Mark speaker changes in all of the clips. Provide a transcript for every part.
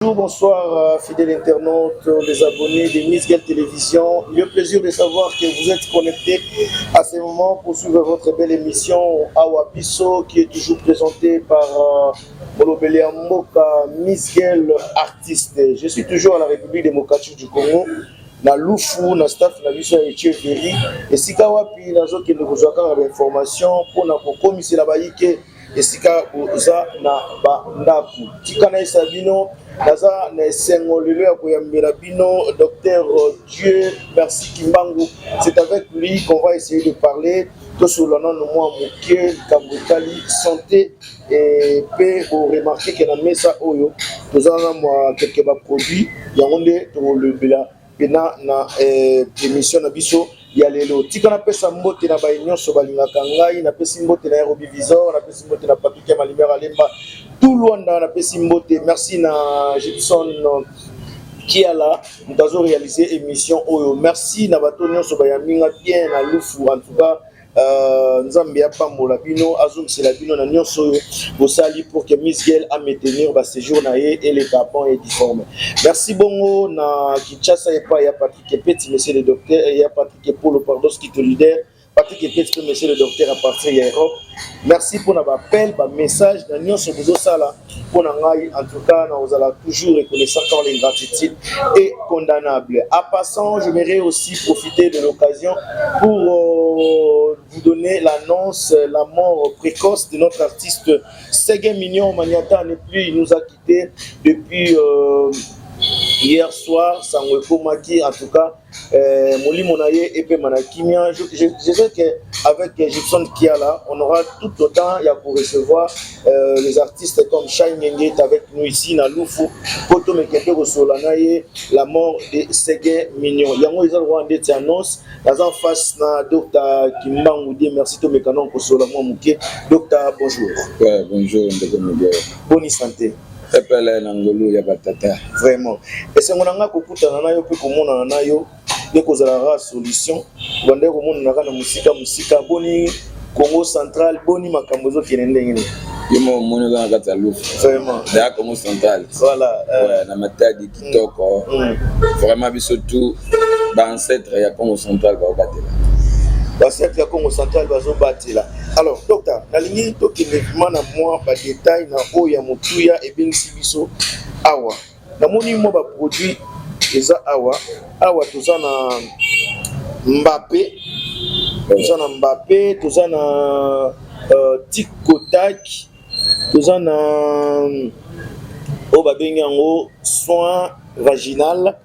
Speaker 1: Bonjour, bonsoir, fidèles internautes, les abonnés de Miss Girl Télévision. Le plaisir de savoir que vous êtes connectés à ce moment pour suivre votre belle émission Awa Biso qui est toujours présentée par Molobeli Mboka, Miss Girl artiste. Je suis toujours à la République démocratique du Congo, na Lufu, na staff na biso ya Echeverry, esika wapi nazokende kozwa kaka bainformation mpona kokomisela bayike esika oza na bandako. Tika nayesa bino, naza na esengo lelo ya koyambela bino docteur Dieu Merci Kimbangu. C'est avec lui qu'on va essayer de parler. Tosolola nano mwa moke likambo etali santé. Mpe boremarquer ke na mesa oyo toza na mwa quelques baproduit, yango nde tokolobela mpena na émission na biso ya lelo. Tika napesa mbote na baye nyonso balingaka ngai. Napesi mbote na Robi Visor, napesi mbote na Patrik ya Malimere Alemba tout Lwanda, napesi mbote. Merci na Gibson Kiala, moto azoréaliser émission oyo. Merci na bato nyonso bayambi nga bien na Lufu. En tout cas, Nzambe apambola bino, azongisela bino na nyonso oyo bosali pour que Miss Girl amaintenir baséjour na ye eleka bon et difforme. Merci bongo na Kinshasa epai ya Patrick Epeti, monsieur le docteur, ya Patrick Epolo, pardon, skito leader Patrick Epeti mpe monsieur le docteur à partir ya Europe. Merci mpona baappel, bamessage na nyonso bozosala mpona ngai. En tout cas, nakozala toujours reconnaissant car l'ingratitude est condamnable. En passant, j'aimerais aussi profiter de l'occasion pour vous donner l'annonce, la mort précoce de notre artiste Seguin Mignon Maniata n'est plus. Il nous a quittés depuis hier soir. Sango ekomaki. En tout cas, molimo na ye epema na kimia. Je sais que avec Gibson Kiala, on aura tout le temps ya recevoir les artistes comme Shai Ngenge est avec nous ici na Lufu po tomeka mpe kosola na ye la mort de Seguin Mignon. Yango eza lokwa ndeti annonce. Naza en face na Dr Kimbangu Dieu Merci, tomeka na kosola mwa moke. Docteur, bonjour.
Speaker 2: Ouais, bonjour ndeko Miguel.
Speaker 1: Boni santé?
Speaker 2: Epele na ngolu ya batata.
Speaker 1: Vraiment, esengo na ngai kokutana na yo mpe komonana na yo nde kozala kaka solution. Obandaki komonana kaka na mosika mosika. Boni Congo Central? Boni makambo ezokende ndenge nini?
Speaker 2: Yo mo omoni oza na kati ya Lufu.
Speaker 1: Vraiment.
Speaker 2: Daya Congo Central.
Speaker 1: Voilà.
Speaker 2: Ouais, na Matadi kitoko. Vraiment, biso tout baancêtre ya Congo Central baobatela.
Speaker 1: Baancêtre ya Congo Central bazobatela. Alors docteur, nalingi tokende vraiment na mwa badetail na oyo ya motuya ebengisi biso awa. Namoni mwa baproduit eza awa. Awa toza na Mbappe, toza na Mbappe, toza na Tikotak, toza na oyo babengi yango soin vaginal,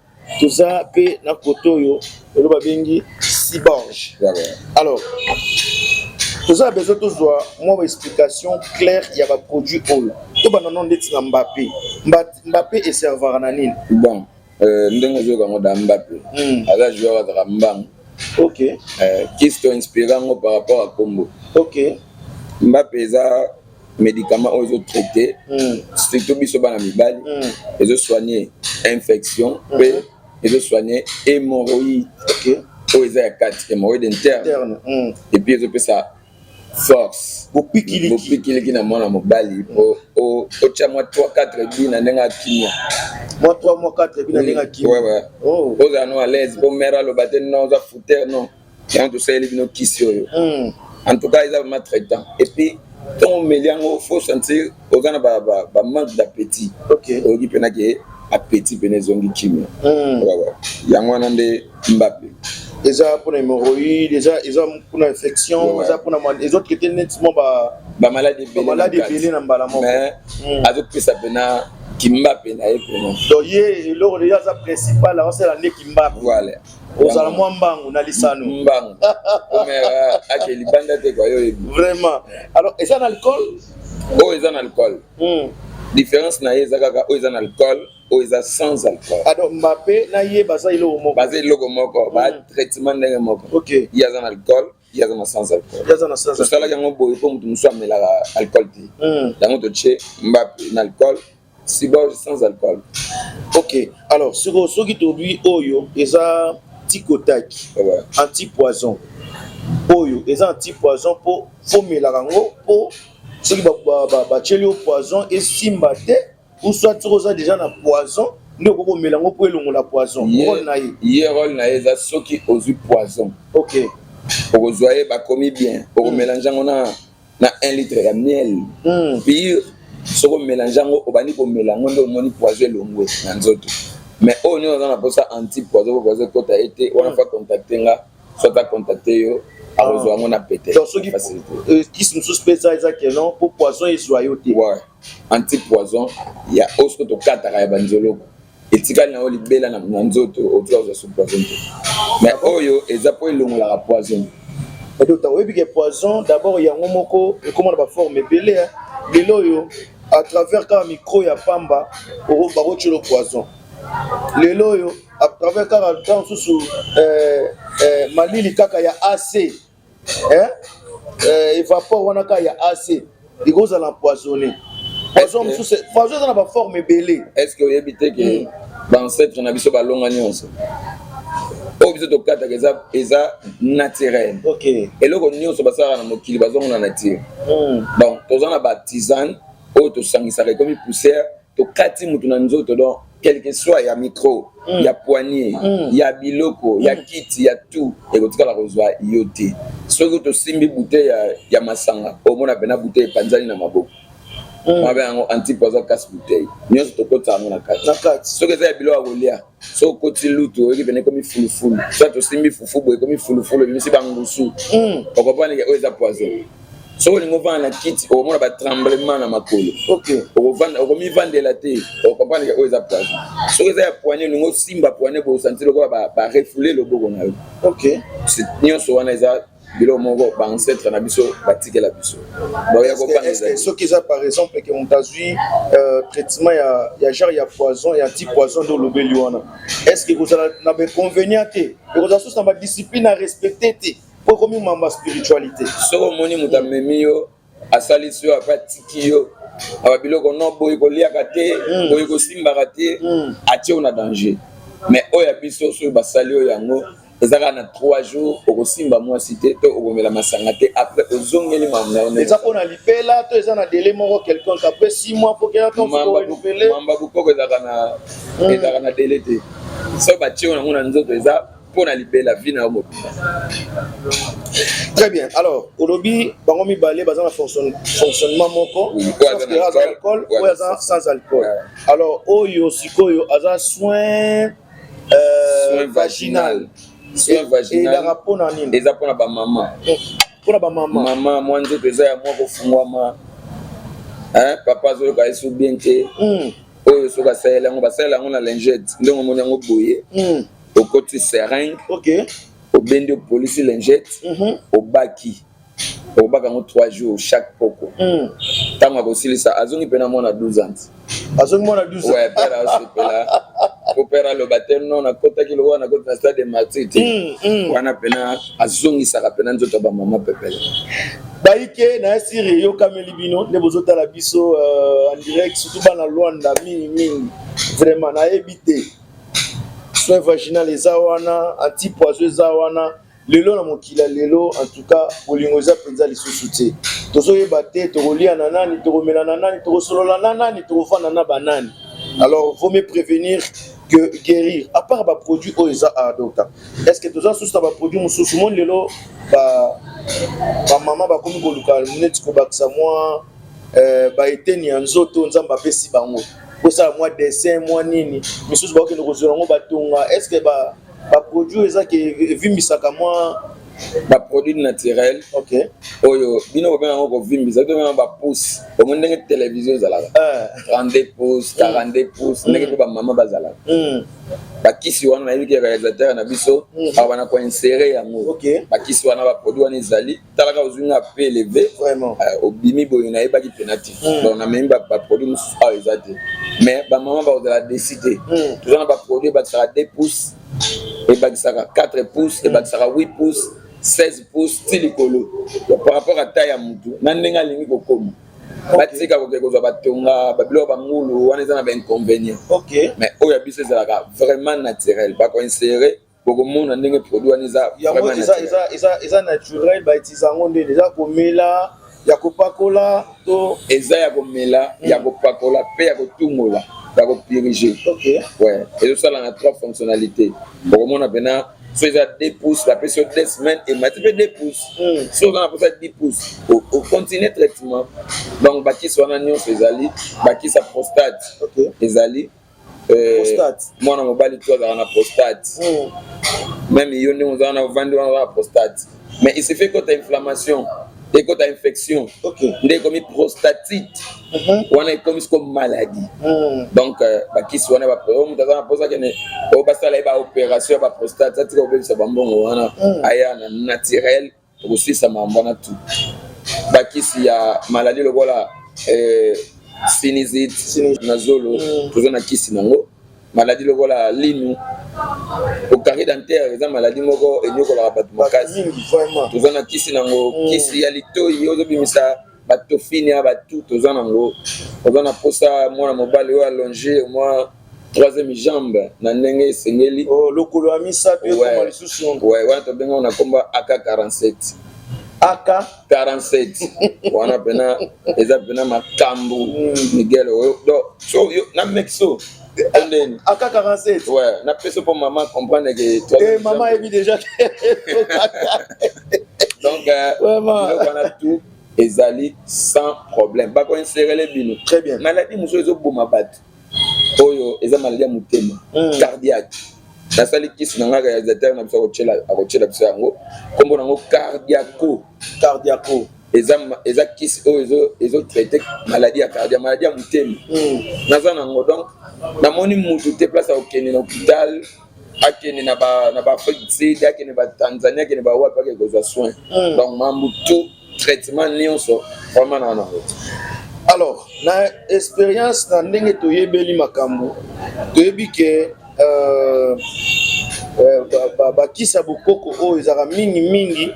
Speaker 1: toza mpe na kote oyo oyo babengi Cyborg. Alors toza na besoin tozwa mwa baexplication claire ya baproduit oyo. Tobanda no ndeti na Mbappe. Mbappe eservaka na nini?
Speaker 2: Bon, ndenge ozoyoka yango da Mbappe, aza joueur, azalaka mbangu. Kisi to inspiré yango par rapport à kombo. Mbappe eza médicament oyo ezotraite surtout biso bana mibali. Ezosoigne infection mpe ezosoigne hémorroïde oyo eza ya kati, hémorroïde interne.
Speaker 1: Interne.
Speaker 2: Et puis ezopesa force.
Speaker 1: Bopikiliki.
Speaker 2: Bopikiliki na mwana mobali po otya mwa 3 4 bi na ndenge akimia.
Speaker 1: Mwa 3, mwa 4 bi na ndenge akimia.
Speaker 2: Ouais.
Speaker 1: Oh.
Speaker 2: Ozala no à l'aise po mare aloba te non, oza fouteur. Non, yango tosaleli bino kisi oyo. En tout cas, eza vraiment traitant. Et puis ntongo omeli yango, faut sentir oza na bamanque d'appétit. Oyoki mpena ke appétit pene ezongi kimia. Ouais. Yango wana nde Mbappe.
Speaker 1: Eza mpona hémorroïde, eza mpona infection, eza mpona ezotraite neti mwa ba
Speaker 2: bamaladi ebele.
Speaker 1: Bamaladi
Speaker 2: na kati.
Speaker 1: Ebele na mbala moko.
Speaker 2: Mais azopesa mpena Kimbape na ye pena.
Speaker 1: Donc ye eloko deja aza principal aosala nde Kimbape.
Speaker 2: Voilà.
Speaker 1: Ozala mwa mbangu na lisano.
Speaker 2: Mbangu omera ake libanda te kwa yo oyebi.
Speaker 1: Vraiment. Alors eza na alcool?
Speaker 2: Oyo eza na alcool. Différence na ye eza kaka oyo eza na alcool, oyo eza sans alcool.
Speaker 1: Ah, donc Mbappe na ye baza eloko moko?
Speaker 2: Baza eloko moko, batraitement ndenge moko. Ye aza na alcool, ye aza na sans alcool.
Speaker 1: Ye aza na sans alcool.
Speaker 2: Tosalaki yango boye mpo moto mosusu amelaka alcool te. Yango totie Mbappe na alcool, Cyborg sans alcool.
Speaker 1: Ok, alors sikoyo soki tobwi oyo eza tikotaki, anti poison, oyo eza anti poison mpo fomelaka yango mpo soki batieli yo poison esimba te. Ou soit soki oza déjà na poison nde okoki komela yango mpo elongola poison? Rôle na ye?
Speaker 2: Ye, rôle na ye eza soki ozwi poison, okozwa ye, bakomi bien, okomélange yango na 1 litre ya miel pire. Soki omélange yango, obandi komela yango, nde omoni poison elongwe na nzoto. Mais oyo nyonso aza na mposa anti poison, po poison ekota ye te, wana fa contacte nga, soit acontacte yo, akozwa yango na pete.
Speaker 1: Donc soki kisi mosusu mpe eza ke non, mpo poison ezwa yo te?
Speaker 2: Ouais, anti poison ya oyo soki tokataka ya banzoloko, etikali na yo libela na nzoto, otika kozwa su poison te. Mais oyo eza mpo elongolaka poison.
Speaker 1: Docteur, oyebi ke poison d'abord yango moko ekóma na baforme ebele. Lelo oyo, à travers kaka micro ya pamba, bakotiela poison. Lelo oyo, à travers kaka ntango mosusu malili kaka ya AC, évapore wana kaka ya AC ekozala empoisonné. Poison mosusu, poison eza na baforme ebele.
Speaker 2: Est ce que oyebi te ke baancêtre na biso balonga nyonso oyo biso tokataka eza naturel? Eloko nyonso basalaka na mokili, bazongo na nature. Donc toza na batisane oyo tosangisaka, ekomi poussière, tokati mutu na nzoto. Donc quel que soit ya micro, ya poignet, ya biloko, ya kiti, ya tout, ekotikala kozwa yo te. Soki tosimbi bouteille ya masanga, omona pena bouteille epanzani na maboko. Mabe yango anti poison casse bouteille nyonso, tokotisa yango na kati.
Speaker 1: Na kati.
Speaker 2: Soki eza ya biloko ya kolia, soki okoti lutu, oyoki pene ekomi fulufulu. Soki tosimbi fufu boye, ekomi fulufulu, ebimisi bangusu, okomprendre ke oyo eza poison. Soki olingi ovanda na kiti, okomona batremblement na makolo, okomivandela te, okomprendre ke oyo eza poison. Soki eza ya poignet, olingi osimba poignet boye, osanti lokola barefouler loboko na yo. Nyonso wana eza biloko moko baancêtre na biso batikela biso.
Speaker 1: Soki eza par exemple ke moto azwi traitement ya genre ya poison, ya anti poison nde olobeli wana, est ce que ekozala na bainconvénient te? Ekozala susu na badiscipline à respecter te, po ekomi mambo ya spiritualité?
Speaker 2: Soki omoni moto amemi yo, asalisi yo, ape atiki yo aba biloko no boye, koliaka te, boye kosimbaka te, atie yo na danger. Mais oyo ya biso, soki basali oyo, yango eza kaka na 3 jours, okosimba mwasi te to okomela masanga te, après ozongeli makambo na yo.
Speaker 1: Eza mpona libela to eza na délai moko quelconque, après 6 mois po kena to
Speaker 2: renouveler? Mamba bukoko ezalaka na délai te. Soki batie yo nango na nzoto, eza mpona libela, vie na yo mobimba.
Speaker 1: Très bien. Alors olobi bango mibale baza na fonctionnement moko, aza alcool, oyo aza sans alcool. Alors oyo sikoyo aza soin vaginal.
Speaker 2: Soin vaginal.
Speaker 1: Ezalaka mpona nini?
Speaker 2: Eza mpona bamama.
Speaker 1: Mpona bamama.
Speaker 2: Mama, mwa nzoto eza ya mwa kofungwama, papa azoyoka ye so bien te. Oyo soki asaleli yango, basalela yango na lingette, ndenge omoni yango boye. Okoti seringue, obendi, opolisi lingette, obaki, obaka yango 3 jours chaque poko. Ntango akosilisa, azongi mpena mwana 12 ans.
Speaker 1: Azongi mwana 12
Speaker 2: ans. Ouais, père asepela po père aloba te non, nakotaki lokola nakoti na stade de martyr te. Wana mpena azongisaka mpena nzoto ya bamama pepele.
Speaker 1: Bayike na esiri eyokameli bino nde bozotala biso en direct, surtout bana Lwanda mingimingi. Vraiment nayebi te, soin vaginal eza wana, anti poison eza wana. Lelo na mokili ya lelo, en tout cas bolingo eza mpenza lisusu te. Tozoyeba te tokolia na nani, tokomela na nani, tokosolola na nani, tokovanda na banani. Alors vaut mieux prévenir que guérir. À part baproduit oyo eza a docteur, est ce que toza susu na baproduit mosusu? Moni lelo bamama bakomi koluka neti kobakisa mwa baeteni ya nzoto Nzambe apesi bango, kosala mwa dessin, mwa nini misusu, bakokende kozwela yango batonga. Est ce que baproduit eza ke evimbisaka mwa?
Speaker 2: Baproduit naturel oyo bino bobenga yango kovimbisa, to benga bapouce. Omoni ndenge télévision ezalaka, 32 pouce, 42 pouce, ndenge mpe bamama bazalaka. Bakisi wana, nayebi ke réalisateur na biso awa bana koinsérer yango. Bakisi wana, baproduit wana ezali, talaka, ozwi nga pe élevé, obimi boye, nayebaki pena te. Donc namemi baproduit mosusu awa eza te, mais bamama bakozala déçus te. Toza na baproduit ebakisaka 2 pouces, ebakisaka 4 pouces, ebakisaka 8 pouces, 16 pouces, ti likolo, par rapport à taille ya mutu na ndenge alingi kokoma. Batika koke kozwa batonga, babiloko bangulu wana, eza na bainconvénient. Mais oyo ya biso ezalaka vraiment naturel. Bakoinsérer, bokomona ndenge produit wana eza.
Speaker 1: Yango eza naturel. Bautiliser yango ndeni? Eza komela? Ya kopakola to?
Speaker 2: Eza ya komela, ya kopakola mpe ya kotungola, ya kopurger. Ouais, ezosala na trois fonctionnalités. Okomona mpena so eza 2 pouces, bapesi yo 2 semaines, emati mpe 2 pouces. So oza na mposa 10 pouces, ocontinue traitement. Donc bakisi wana nyonso ezali bakisi ya prostate. Ezali
Speaker 1: Prostate.
Speaker 2: Mwana mobali to azalaka na prostate, même yo ndenge oza wana, ovandi wana, oza na prostate, mais il se fait ekota inflammation, ekota infection, nde ekomi prostatite. Wana ekomi siko maladie. Donc bakisi wana, oyo moto aza na mposa akende oyo basala ye baopération ya baprostate, atika kobebisa bambongo wana. Aya na naturel, tokosilisa makambo wana tu. Bakisi ya maladie lokola sinusite na zolo, toza na kisi nango. Maladie lokola linu, carie dentaire, eza maladie moko enyokolaka bato makasi.
Speaker 1: Mingi vraiment.
Speaker 2: Toza na kisi nango. Kisi ya litoi ozobimisa batofini ya batu, toza nango. Oza na mposa mwana mobali oyo allonge mwa troisième jambe na ndenge esengeli.
Speaker 1: Oh, lokolo ya misato ekoma lisusu.
Speaker 2: Ouais, wana tobenga na nkombo AK 47.
Speaker 1: AK
Speaker 2: 47 wana mpena eza mpena makambo. Miguel oyo, donc so yo na meki so to ndeni.
Speaker 1: AK 47.
Speaker 2: Ouais, napesi mpo mama comprendre ke
Speaker 1: Eh, mama ayebi déjà.
Speaker 2: Donc
Speaker 1: Vraiment.
Speaker 2: biloko wana tout ezali sans problème, bakoinsérer bino.
Speaker 1: Très bien.
Speaker 2: Maladie mosusu ezoboma bato oyo eza maladie ya motema, cardiaque. Nasali kisi na ngai, réalisateur na biso akotiela biso yango, nkombo nango Cardiaco.
Speaker 1: Cardiaco.
Speaker 2: Eza kisi oyo ezotraite maladie ya cardiaque, maladie ya motema. Naza nango. Donc namoni mutu te place akokende na hôpital, akende na baAfrique du Sud, akende baTanzanie, akende bawapi, akende kozwa soin. Donc mambu tout, traitement nyonso vraiment na nango.
Speaker 1: Alors, na expérience, na ndenge toyebeli makambo, toyebi ke bakisi ya bokoko oyo ezalaka mingimingi,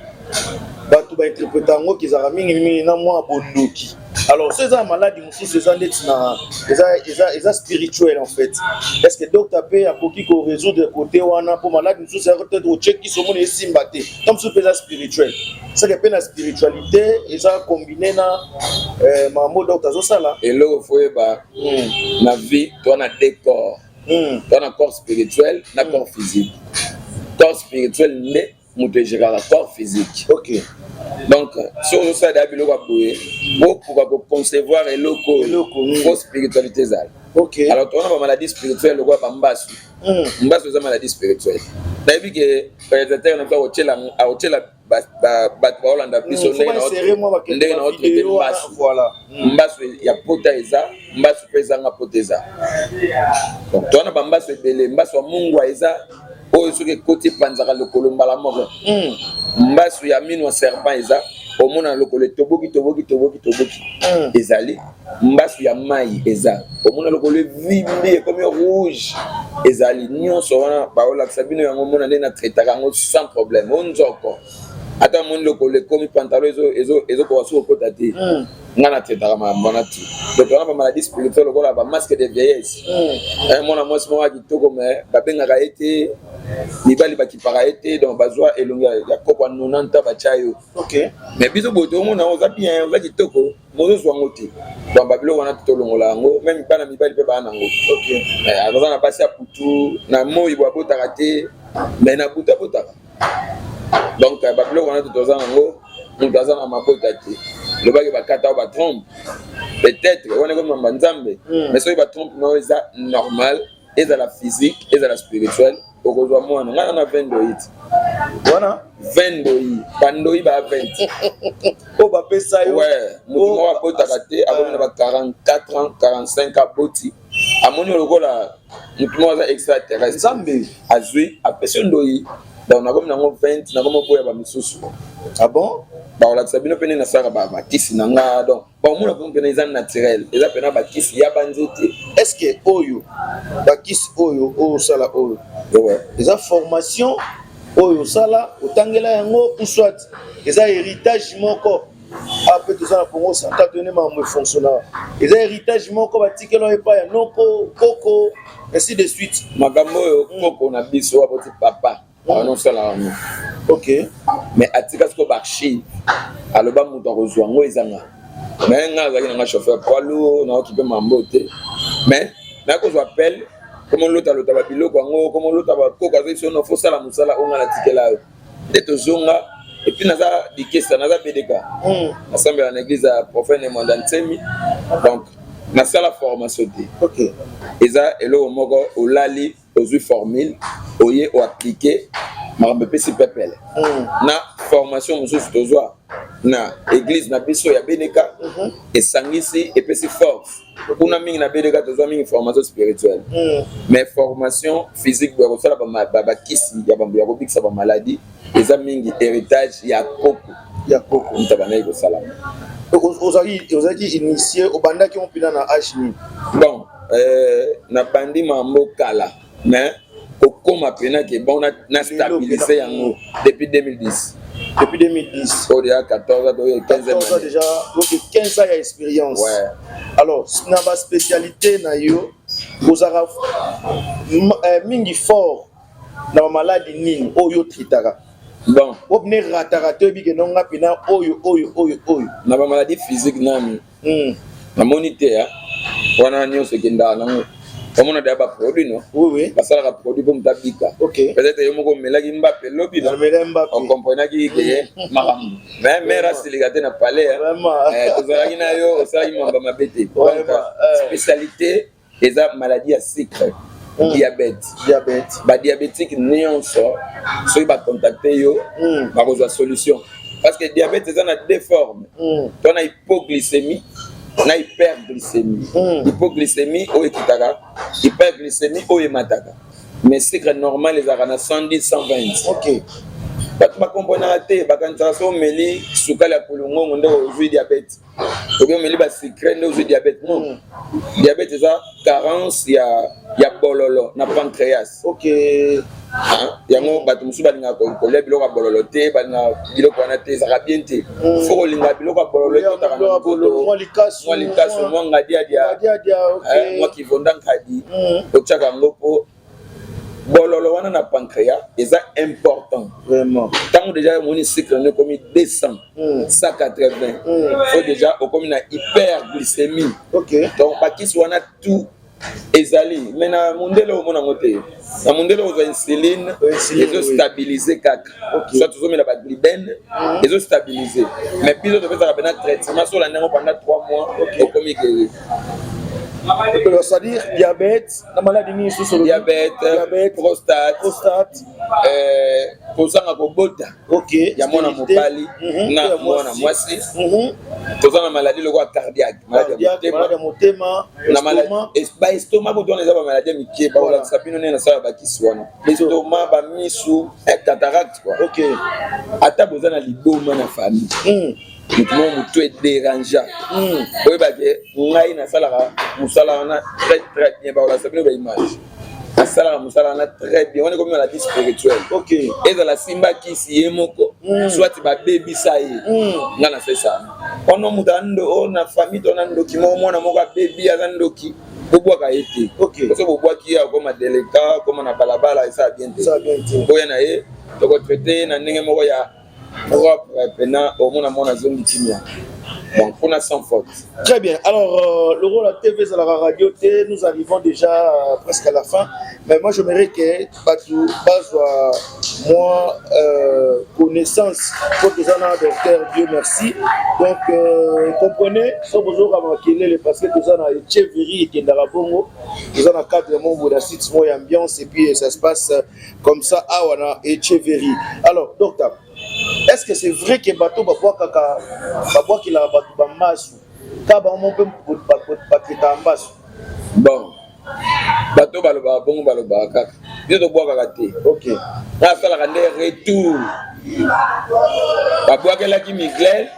Speaker 1: bato bainterpréter yango ke ezalaka mingimingi na mwa bondoki. Alors so eza na maladie mosusu, eza ndeti na eza spirituel en fait. Est ce que docteur mpe akoki korésoudre côté wana? Mpo maladie mosusu eza peut-être otie omoni esimba te, to mosusu mpe eza spirituel. Seke mpe na spiritualité eza combiné na makambo docteur azosala.
Speaker 2: Eloko fo oyeba na vie, toa na deux corps. Toa na corps spirituel na corps physique. Corps spirituel nde moto egéraka corps physique. Donc soki ozosala deya biloko ya boye, okoka koconcevoir eloko oyo.
Speaker 1: Eloko.
Speaker 2: Fo spiritualité ezala. Alors towana bamaladie spirituelle lokola bambasu. Mbasu eza maladie spirituelle. Nayebi ke réalisateur na biso akotiela bato baolanda biso ndenge na otraite mbasu. Mbasu ya pota eza mbasu, mpe ezanga pota eza. Donc towana bambasu ebele. Mbasu ya mungwa eza oyo soki ekoti epanzaka lokolo mbala moko. Mbasu ya mino ya serpent eza omona lokolo etoboki, toboki, toboki, toboki. Ezali mbasu ya mai, eza omona lokolo evimbi, ekomi rouge. Ezali nyonso wana baolakisa bino yango, omona nde na traitaka yango sans problème. O nzoko, ata omoni lokolo ekomi pantalon ezokoka soki okota te, nga na traitaka makambo wana tu. Donc wana bamaladie spirituelle lokola bamasque de vieillesse. Mwana mwasi moko ya kitoko, mais babengaka ye te, mibali bakipaka ye te. Donc bazwa elongi ya koko ya 90, batya yo. Mais biso boye toomona oza bien, oza kitoko, mozozwa yango te. Donc babiloko wana tolongola yango. Même bana mibali mpe baa nango. Aza na basi ya butu na moi bo abotaka te, mais na butu abotaka. Donc babiloko wana toza nango. Moto aza na mabota te, lobaki bakata oyo batrompe, peut-être wana ekomi mamba Nzambe. Mais soki batrompe na oyo eza normal, ezala physique, ezala spirituel, okozwa mwana. Ngai na 20 ndoi ti.
Speaker 1: Wana?
Speaker 2: 20 ndoi, bandoi ba 20.
Speaker 1: Oyo bapesa yo?
Speaker 2: Ouais, moto moko abotaka te, akomi na ba 44 ans, 45, aboti, amoni lokola motu moko aza extraterrestre.
Speaker 1: Nzambe.
Speaker 2: Azwi, apesi yo ndoi. Donc nakomi nango 20, nakomi oboya bamisusu.
Speaker 1: Ah bon?
Speaker 2: Bakolakisa bino mpe nde nasalaka bakisi na nga. Donc bakomona mpe mpena eza naturel, eza mpena bakisi ya banzete.
Speaker 1: Est ce que oyo bakisi oyo oyo osala oyo eza formation oyo osala, otangela yango, ou soit eza héritage moko ape toza na Congo central, toyene makambo efonctionnaka, eza héritage moko batikela epai ya noko, koko, ainsi de suite?
Speaker 2: Makambo oyo, koko na biso aboti papa anosala yango. Mais atika sikoyo baarchive, aloba moto akozwa yango ezanga. Mais nga azalaki nanga chauffeur poids lourd, naokipe mambo te. Mais nakozwa appel, komo lotalota babiloko yango, komo lota bakoko azoi sono, fosala mosala oyo nga natikela yo nde tozonga. Et puis naza dikesa, naza BDK, nasambela na église ya prophète Nemwanda Nsemi. Donc nasala formation te. Eza eloko moko olali, ozwi formule, oye oappliquer, makambo epesi pepele. Na formation mosusu tozwa na église na biso ya BDK, esangisi, epesi force kuna mingi. Na BDK tozwa mingi formation spirituelle, mais formation physique boya kosala bakisi ya bambo ya kobikisa bamaladi eza mingi héritage ya koko.
Speaker 1: Ya koko.
Speaker 2: Moto abandaki kosalama.
Speaker 1: Ozalaki initié, obandaki mpena na age nini?
Speaker 2: Bon, nabandi mambo kala, mais kokóma pena ke bon, na stabiliser yango depuis 2010.
Speaker 1: Depuis 2010.
Speaker 2: Oyo déjà 14 ans, toyo 15.
Speaker 1: 14 ans déjà, donc 15 ans ya expérience.
Speaker 2: Ouais.
Speaker 1: Alors na baspécialité na yo, ozalaka mingi fort na bamaladi nini oyo otraitaka?
Speaker 2: Bon.
Speaker 1: Oyo pene rataka te, oyebi ke nonga mpena oyo, oyo, oyo, oyo.
Speaker 2: Na bamaladi physique nanu namoni te wana nyonso ekendaka nango. Omona deya baproduit no?
Speaker 1: Oui.
Speaker 2: Basalaka produit mpo moto abika. Peut-être yo moko omelaki Mbape lobi.
Speaker 1: Namela Mbape.
Speaker 2: Okomprenaki ke makambo, mais mare asilika te na palais. Tozalaki na yo, osalaki mamba mabe te. Donc spécialité eza maladie ya sucre, diabète.
Speaker 1: Diabète.
Speaker 2: Badiabétique nyonso, soki bacontacte yo, bakozwa solution, parce que diabète eza na deux formes. To na hypoglycémie na hyperglycémie. Hypoglycémie oyo ekitaka, hyperglycémie oyo emataka. Mais sucre normal ezalaka na 110, 120. Bato bakomprenaka te, bakanisaka so omeli sukali ya kolongongo nde ozwi diabète, oki omeli basucre nde ozwi diabète. Non, diabète eza carence ya bololo na pancréas. Yango bato mosusu balingaka kolia biloko ya bololo te, balingaka biloko wana te, ezalaka bien te. Faut kolinga biloko ya bololo ekotaka na nzoto,
Speaker 1: mwa likasu.
Speaker 2: Mwa likasu, mwa ngadiadia, mwa kivonda nkadi, otiaka yango mpo bololo wana na pancréas eza important. Ntango déjà omoni sucre no ekomi 200, 180, faut déjà okomi na hyperglycémie. Donc bakisi wana tout ezali, mais na mondele omona yango te. Na mondele ozwa insuline, ezostabiliser kaka, soit tozomela baglibene, ezostabiliser. Mais biso topesaka mpena traitement, so olandi yango pendant 3 mois, okomi guéri.
Speaker 1: C'est-à-dire diabète na maladie nini susu?
Speaker 2: Diabète,
Speaker 1: diabète,
Speaker 2: prostate,
Speaker 1: prostate,
Speaker 2: kozanga kobota ya mwana mobali na mwana mwasi. Toza na maladie lokola cardiaque,
Speaker 1: maladie ya motema.
Speaker 2: Baestomac kutu wana eza bamaladi ya mike. Bakolakisa bino ndenge nasala bakisi wana, estomac, bamisu, cataracte quoi. Ata boza na liboma na famille, motu moko motu edérangea, oyebake ngai nasalaka mosala wana très très bien. Bakolakisa bino baimage, asalaka mosala wana très bien. Wana ekomi maladie spirituelle. Ezala simba kisi ye moko, soit babebisa ye, ngai nasesa ono moto ando na famille to na ndoki moko, mwana moko abebi, aza ndoki, bobwaka ye te. Soki bobwaki ye, akoma deleka, akoma na balabala, esala bien te. Boya na ye, tokotraiter na ndenge moko ya propre mpena, omona mwana azongi kimia. Donc kuna sans faute.
Speaker 1: Très bien. Alors, le rôle à TV, c'est la radio T. Nous arrivons déjà presque à la fin. Mais moi, j'aimerais que bato bazwa mwa connaissance pour que ça docteur Dieu merci. Donc, comprenez, so bozoka makelele parce que toza na Echeverry ekendaka bongo. Toza na cadre moko na site moko ya ambiance et puis ça se passe comme ça awa na Echeverry. Alors, docteur, est-ce que c'est vrai que bato babwakaka, babwakelaka bato bambasu ka bango mpe batraitaka mbasu?
Speaker 2: Bon, bato balobaka bongo, balobaka kaka. Biso tobwakaka te. Nga asalaka nde retour. Babwakelaki migraine,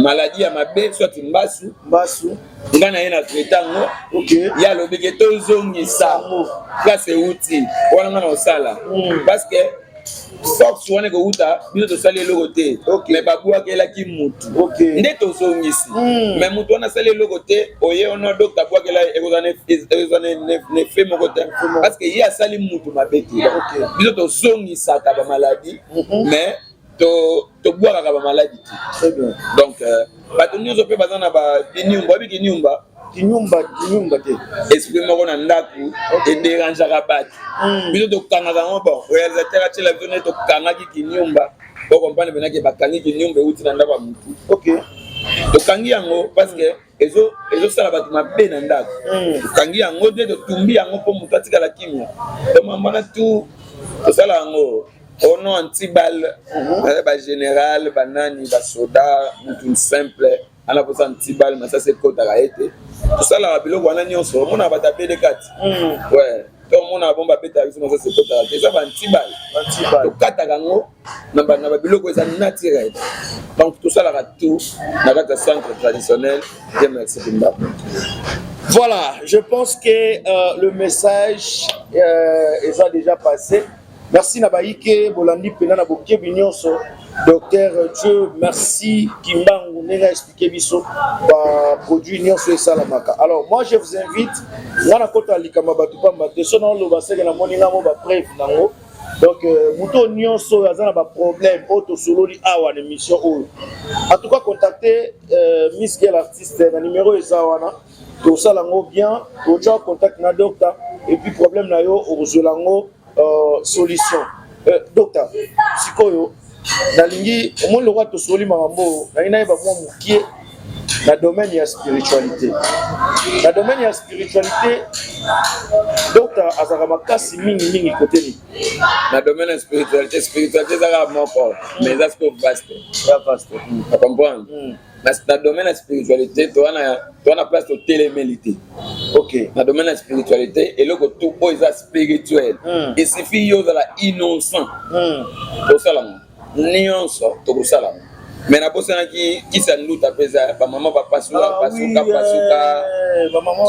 Speaker 2: maladie ya mabe, soit mbasu.
Speaker 1: Mbasu.
Speaker 2: Nga na ye na traiter yango. Ye alobi ke tozongisa place euti wana, nga na kosala parce que Force wana ekowuta, biso tosali eloko te, mais babwakelaki mutu nde tozongisi. Mais mutu wana asali eloko te, oye ono docteur abwakela, ekozala na effet moko te, parce que ye asali mutu mabe te. Biso tozongisaka bamaladi, mais tobwakaka bamaladi te. Donc bato nyonso mpe baza na biniumba, oyebi kiniumba?
Speaker 1: Kinyumba, kinyumba te.
Speaker 2: Esprit moko na ndako edérangeaka bato. Biso tokangaka yango. Bon, réalisateur atiela biso nde tokangaki kinyumba, ocomprendre mpenake bakangi kinyumba euti na ndako ya motu. Tokangi yango parce que ezosala bato mabe na ndako. Tokangi yango nde totumbi yango mpo moto atikala kimia. Donc mambo tu tosala yango ono anti-balles, bagénéral, banani, basoda, mutu simple ana mposa anti-balles, masasi ekotaka ye te. Tosalaka biloko wana nyonso. Omonaka bato abele kati, ouais, to omonaka bon, babetaka biso masasi ekotaka te, eza baanti-balles. Tokataka yango na babiloko eza naturel. Donc tosalaka tout na kati ya centre traditionnel Dieu Merci Kimbangu.
Speaker 1: Voilà, je pense que le message est déjà passé. Merci na baike bolandi pena na bokebi nyonso. Docteur Dieu Merci Kimbangu ndenge expliqué biso ba produit nyonso esalamaka. Alors moi, je vous invite, nga na kota likambo bato pamba te, so na oloba seke na moni nga mo ba preuve nango. Donc moto nyonso oyo aza na baproblème oyo tosololi awa na émission oyo, en tout cas contacter Miss Gel Artiste na numéro eza wana. Tosala yango bien, totya contact na docteur et puis problème na yo okozwela yango solution. Docteur, sikoyo nalingi omoni lokwa tosoli makambo oyo, nalingi nayeba mwa mokie na domaine ya spiritualité. Na domaine ya spiritualité, docteur azalaka makasi mingimingi kote nini?
Speaker 2: Na domaine ya spiritualité, spiritualité ezaka moko, mais eza siko vaste.
Speaker 1: Ya vaste.
Speaker 2: Comprendre? Na domaine ya spiritualité, toza na place totelemeli te. Na domaine ya spiritualité, eloko tu oyo eza spirituel, esuffit yo ozala innocent, tosalanga nyonso, tokosalanga. Mais nabosanaki kisi ya nduta mpe eza bamama bapasuka, pasuka, pasuka.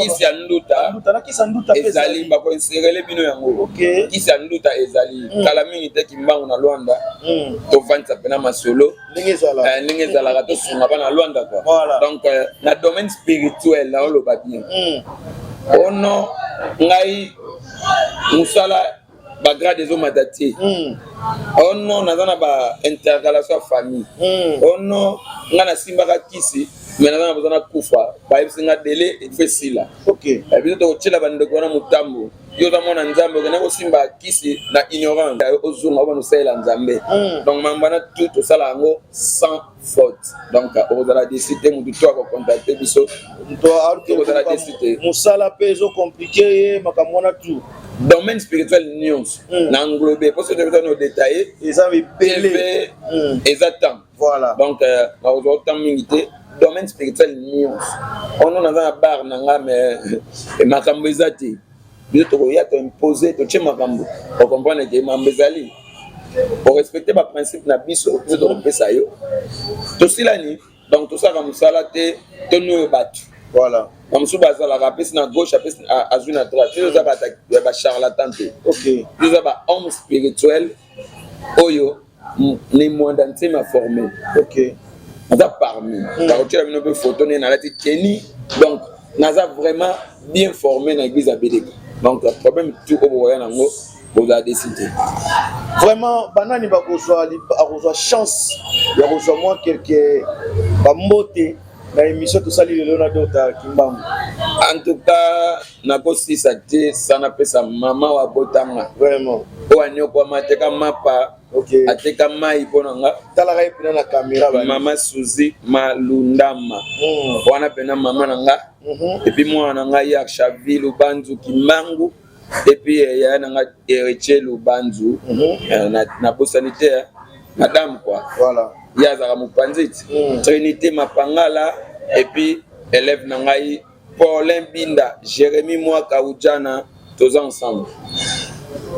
Speaker 2: Kisi ya nduta ezali, bakoinserele bino yango. Kisi ya nduta ezali kala mingi te. Kimbangu na Lwanda, tovandisa mpena masolo
Speaker 1: ndenge
Speaker 2: ezalaka, tosunga bana Lwanda quoi. Donc na domaine spirituel, naoloba bien ono ngai mosala bagrade ezomata te, ono naza na baintercalation ya famille, ono ngai nasimbaka kisi, mais naza na boza na kufa, bayebisi nga délai efo esila. Biso tokotiela bandeko wana motambo. Yo oza mwana Nzambe, okende kosimba kisi na ignorance, ozonga obana osalela Nzambe. Donc mambo wana tu tosala yango sans faute. Donc okozala déçu te. Motu to akocontacte biso, okozala déçu te.
Speaker 1: Mosala mpe ezocompliquer ye, makambo wana tu.
Speaker 2: Domaine spirituel nyonso na englobe, mpo soki toza no détaillé,
Speaker 1: eza ebele.
Speaker 2: Eza temps. Donc nakozwa temps mingi te. Domaine spirituel nyonso, ono naza na bar na nga, mais makambo eza te, biso tokoya toimpose, totie makambo, ocomprendre ke makambo ezali, orespecte baprincipe na biso, biso tokopesa yo, tosilani. Donc tosalaka mosala te toni oyo bato bamosusu bazalaka, apesi na gauche, apesi, azwi na droite. Biso oza bacharlatan te. Biso oza bahomme spirituel oyo Ne Mwanda Nsemi aformé. Naza parmi, nakotiela bino mpe photo nde nalati tenue. Donc naza vraiment bien formé na église ya Beleka. Donc problème tout oyo bokoya nango, bozala déçu te.
Speaker 1: Vraiment, banani bakozwa, akozwa chance ya kozwa mwa quelque bambote na émission tosali lelo na docteur Kimbangu?
Speaker 2: En tout cas, nakosisa te sa napesa mama wa botanga oyo anyokwama, ateka mapa, ateka mai mpo na nga.
Speaker 1: Talaka ye mpena na caméra.
Speaker 2: Mama Suzi Malundama wana mpena mama na nga. Et puis mwana na ngai Archavi Lubanzu Kimbangu, et puis yaya na nga Héritier Lubanzu. Nabosani te madame quoi. Ye azalaka mopanzi ti Trinité Mapangala, et puis élève na ngai Paulin Binda, Jérémi Mwaka Ujana, toza ensemble.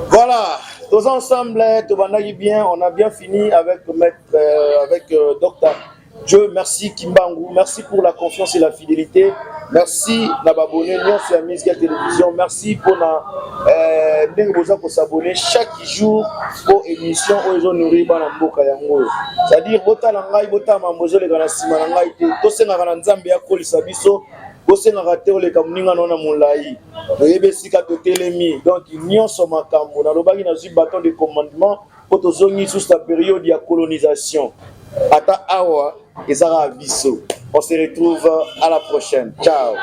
Speaker 1: Voilà, tous ensemble, tobandaki bien, on a bien fini avec maître, avec docteur. Dieu merci Kimbangu, merci pour la confiance et la fidélité. Merci na ba abonnés nyonso ya Misga Télévision. Merci mpona ndenge boza kos'abonner chaque jour po émission oyo ezonourrir bana mboka yango oyo. C'est-à-dire botala ngai, botala mambo ezoleka na nsima na ngai te. Tosengaka na Nzambe akolisa biso, bosengaka te oleka moninga na molai. Toyebi esika totelemi. Donc nyonso makambo nalobaki, nazwi bâton de commandement mpo tozongi lisusu na période ya colonisation. Ata awa ezaka biso. On se retrouve à la prochaine. Ciao.